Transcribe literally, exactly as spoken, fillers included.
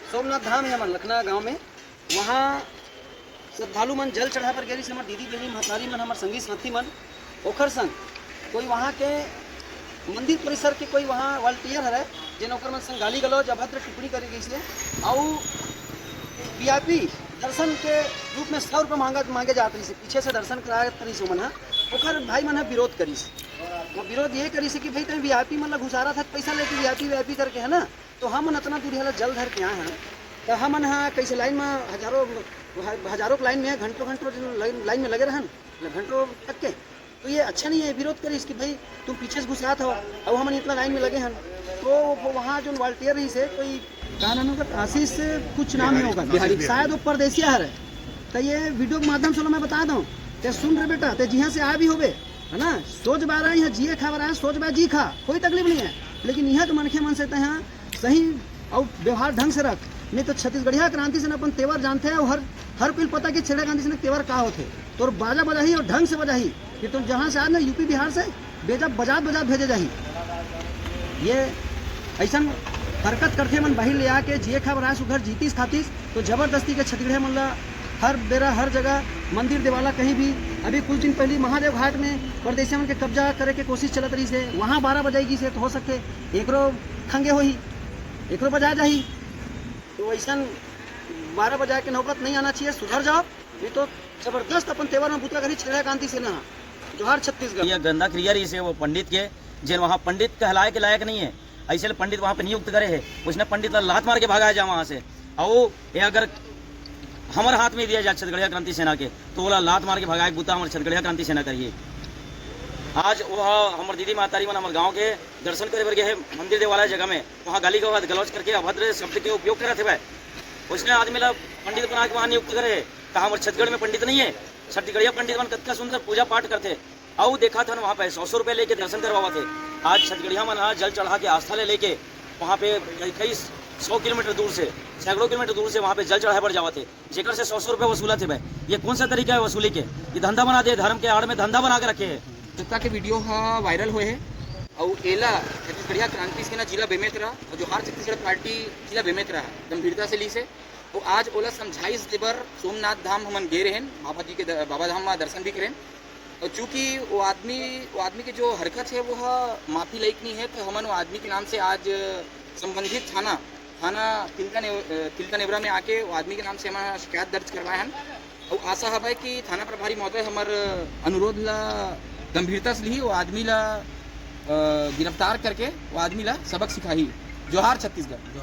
सोमनाथ धाम हे हमर लखना गांव में, वहाँ श्रद्धालु मन जल चढ़ाए बर गे रहिस, हमर दीदी बहिनी महतारी मन, हमर संगी साथी मन, ओखर संग कोई वहाँ के मंदिर परिसर के कोई वहाँ वॉलंटियर हरे, जेन ओकर मन संग गाली गलौज, अभद्र टिप्पणी करे गइस हे। अउ वीआईपी दर्शन के रूप में सौ रुपये मांगा मांगे जात रहिस हे, पीछे से दर्शन करात रहिस हे ओमन ह। ओकर भाई मन ह विरोध करिस, वो विरोध ये करिस हे कि भाई, तैं वीआईपी मन ला घुसारत हस पैसा लेके, वीआईपी वीआईपी करके, है ना? तो हमन अतना दूरिहा ला जल धर के आए हन, त हमन ह कइसे लाइन में हजारों, ह-, हजारों के लाइन में, घंटों घंटों लाइन, लाइन में लगे रहन, घंटों तक के। तो ये अच्छा नहीं है, विरोध करिस कि भाई, तुम पीछे से घुसात हो, अब हमन इतना लाइन में लगे हन। तो वो वहाँ जो वॉलंटियर रहिस हे, कोई का नाम है ओकर? आशीष कुछ नाम है ओकर, बिहारी। शायद वो परदेसिया हरे। तो ये वीडियो के माध्यम से मैं बता दूँ, ते सुन रे बेटा, ते जिहाँ से आ भी होबे, है ना, सोच बारा यहाँ जिए खा बारा, सोच बारा जी खा, कोई तकलीफ नहीं है। लेकिन यहाँ के मनखे मन से तैं सही अउ व्यवहार ढंग से रख, नहीं तो छत्तीसगढ़िया क्रांति सेना अपन तेवर जानथे अउ हर, हर कोई ल पता कि छत्तीसगढ़िया क्रांति सेना के तेवर का होथे। तोर बाजा बजाही अउ ढंग से बजाही कि तुम जहाँ से आज ना यूपी बिहार से बेजा बजात बजात भेजे जाही। ये अइसन हरकत करथे मन बाहिर ले आके, जिए खाए बर आए सुघर जीतिस खातिस, तो जबरदस्ती के छत्तीसगढ़िया मन ला हर बेरा हर जगह मंदिर देवाला कहीं भी। अभी कुछ दिन पहली महादेव घाट में परदेसिया मन के कब्जा करे के कोशिश चलत रहिस हे, वहाँ बारा बजाई गिस हे, तो हो सकथे एकरो खंगे होही, एकरो बजा जाही। तो अइसन बारा बजाए के नौबत नहीं आना चाहिए, सुधर जाओ, नहीं तो जबरदस्त अपन तेवर में बूता करही छत्तीसगढ़िया क्रांति सेना ह। जोहार छत्तीसगढ़। ये गंदा क्रिया रहिस हे वो पंडित के, जेन वहाँ पंडित कहलाए के लायक नहीं है, अइसे ले पंडित वहाँ पे नियुक्त करे हे, उसने पंडित ला लात मार के भगाए जा वहाँ से। अउ ये अगर हमर हाथ में दिया जाए छत्तीसगढ़िया क्रांति सेना के, तो ओला लात मार के भगाए के बूता हमर छत्तीसगढ़िया क्रांति सेना करिए। आज वो हमर दीदी महतारी मन हमर गाँव के दर्शन करे बर गे हे मंदिर देवाला जगह में, वहाँ गाली गलौज करके अभद्र शब्द के उपयोग करत हवय। उसने आदमी ला पंडित बना के वहाँ नियुक्त करे हे। का हमर छत्तीसगढ़ में पंडित नहीं है? छत्तीसगढ़िया पंडित मन कतका सुंदर पूजा पाठ करथे। अउ देखत हन वहाँ पे सौ सौ रुपये लेके दर्शन करवावत हे। आज छत्तीसगढ़िया मन ह जल चढ़ा के आस्था ले लेके वहाँ पे कई, कई सौ किलोमीटर दूर से, सैकड़ों किलोमीटर दूर से वहाँ पे जल चढ़ाए बर जावत हे, जेकर से सौ सौ रुपये वसूलत हे भाई। ये कौन सा तरीका है वसूली के? ये धंधा बना दे, धर्म के आड़ में धंधा बना के रखे हे। जत्ता के वीडियो ह वायरल होए हे अउ एला छत्तीसगढ़िया क्रांति सेना जिला बेमेतरा अउ जोहार छत्तीसगढ़ पार्टी जिला बेमेतरा ह गंभीरता से लीस हे। अउ आज ओला समझाइश दे बर सोमनाथ धाम हमन गे रहेन, बाबा जी के द-, बाबा धाम म दर्शन भी करेन। अउ चूंकि वो आदमी, वो आदमी के जो हरकत हे, वो ह माफी लायक नहीं है, तो हमन वो आदमी के नाम से आज संबंधित थाना, थाना तिलका ने-, अ, तिलका नेवरा में आके वो आदमी के नाम से हमन शिकायत दर्ज करवाए हन। अउ आशा हवय कि थाना प्रभारी महोदय हमर अनुरोध ला गंभीरता से लिही, वो आदमी ला, अ, गिरफ्तार करके वो आदमी ला सबक सिखाही। जोहार छत्तीसगढ़।